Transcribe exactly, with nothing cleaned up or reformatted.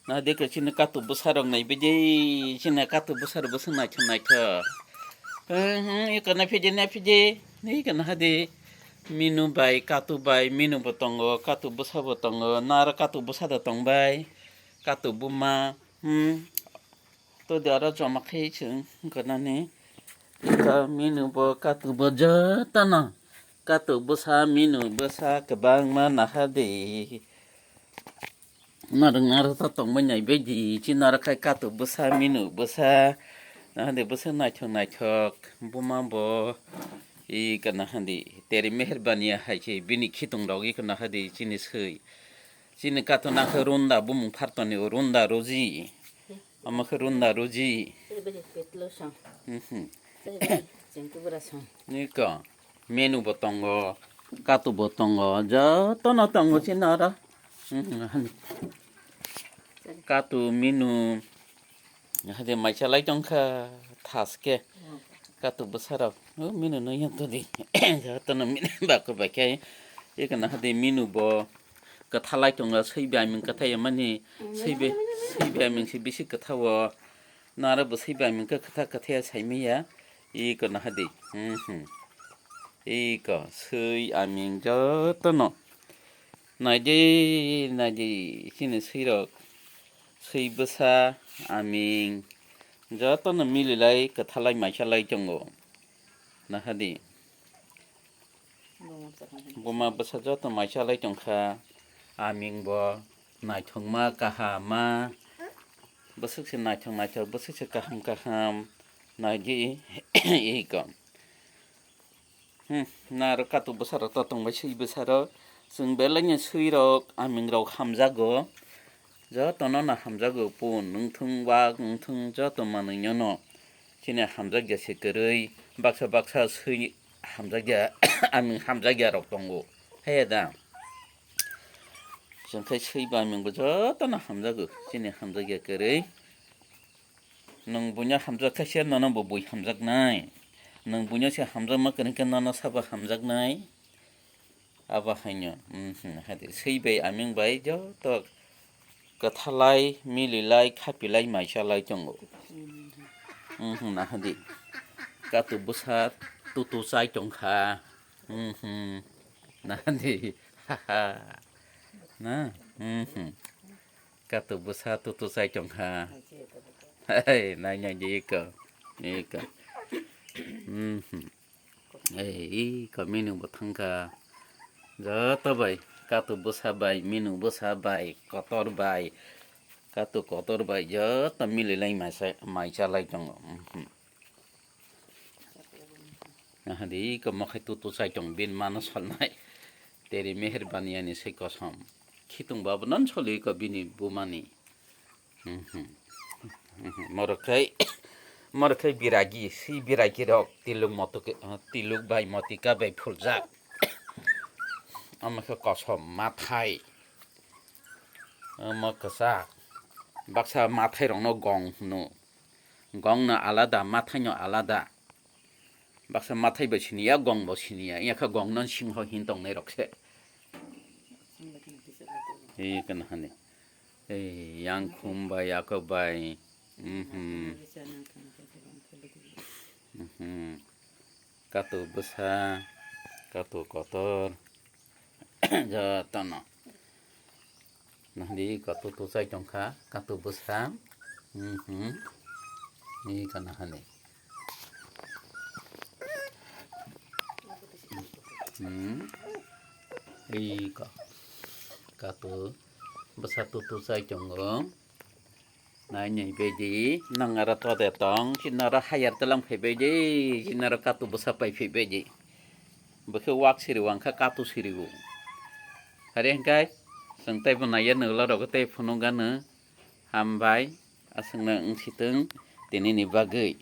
Naha de ko chini katu bwsa rok nai bidi, chini katu bwsa rok bwsa naithok naithok. Hmm, hmm, iko nai phidi, nai phidi. Iko naha de minu bai, katu bai, minu bo tongo, katu bwsa bo tongo, naro katu bwsa da tong bai, katu buma. Hmm. To de aro joma khe chwng gwnani. Iko minu bo katu bo jotono. Katu bwsa, minu bwsa kwbangma naha de. Narwk narwk ta tongbai nai bidi, chini aro khai katu bwsa, minu bwsa, naha de bwsa naithok naithok, buma bo, i kana handi, teri meherbani hai khe bini khitung rok i kana hadi chini swi. Chini katu nakhe runda bumung phartoni o runda ruji, omo khe runda ruji. Mhm. Niko. Menu bo tongo, katu bo tongo, jotono tongo chini oro. Mhm. Katu menu, hade maichalai tongkha thaske. Katu bwsarok, o menu no yantodi. Jotono menu bakur bai khe. Ekana hade menu bo kwthalai tongo, swi bai mung kwthai mani, swi bai, swi bai mung se bisi kwtha o. Naro bwswi bai mung khe kwtha kwthaya saimaya. Iko nahadi. Mhm. Iko swi aming jotono. Naidi, naidi, chini swirok. Swi bwsa, aming. Jotono mililai, kwthalai, maisalai tongo. Nahadi. Buma bwsa joto maisalai tongkha, aming bo naithokma, kaham ma, bwswk se naithok naithok, bwswk se kaham kaham, naidi iko. Hmm, naro katu bwsarok to tongbai swi bwsarok, chwng belai ni swirok, aming rok hamjago, jotono no hamjago, pun wngthung, wak wngthung, joto manwi no no. Chini hamjakya se kwrwi, baksa baksa swi hamjakya, aming hamjakya rok tongo. Haiya da? Chwng khai swi ba aming bo jotono hamjago. Chini hamjakya kwrwi. Nwng buino hamjak khaisa nono bo bui hamjaknai. Nwng buino se hamjakma kwrwi khe nono sabo hamjaknai. Abo haino, mhm, hadi swi bai aming bai joto kwthalai, mililai, khapilai, maisalai tongo. Mhm, nahadi. Katu bwsa tutu chai tongkha. Mhm, nahadi. Haha. Na? Mhm. Katu bwsa tutu chai tongkha. Hey, nai nai di iko. Iko. Mhm. Ei, iko minu bo thangkha. Joto bai, katu bwsa bai, minu bwsa bai, kotor bai, katu kotor bai, joto mililai maisa-, maichalai tongo. Mhm. Ahadi iko mokhai tutu chai tong, bini mano salnai. Teri meherbani ani se kosom. Khitung babo non soli iko bini bumani. Mhm. Mhm. Morok khai, morok khai biragi, si biragi rok tiluk motuk, tiluk bai motika bai phuljak. Omo khe kosom mathai. Omo kwchak. Baksa mathai rokno gong hino. Gong no alada, mathai no alada. Baksa mathai bai siniya, gong bo siniya. Iya kha gong no singho hin tongnai rok se. Ei kana hani. Ei, yang khum bai, ako bai. Mhm. Mhm. Katu bwsa, katu kotor. Jotono. Nahdi katu tuchai tongkha, katu bwsa. Mhm. Ni kana hani. Hmm. Iko. Katu bwsa tutu chai tongo. Nai nai bedi, nang aro to de tong, si noro hayar telang phai bedi, si noro katu bwsa pai phai bedi. Bokhe wak siri wangkha katu siri bo. Hari hingkai, chwng tei bo naiya nolo rogo tei phunuk gano. Hambai, aswkno wng sitwng, tinini bagwi.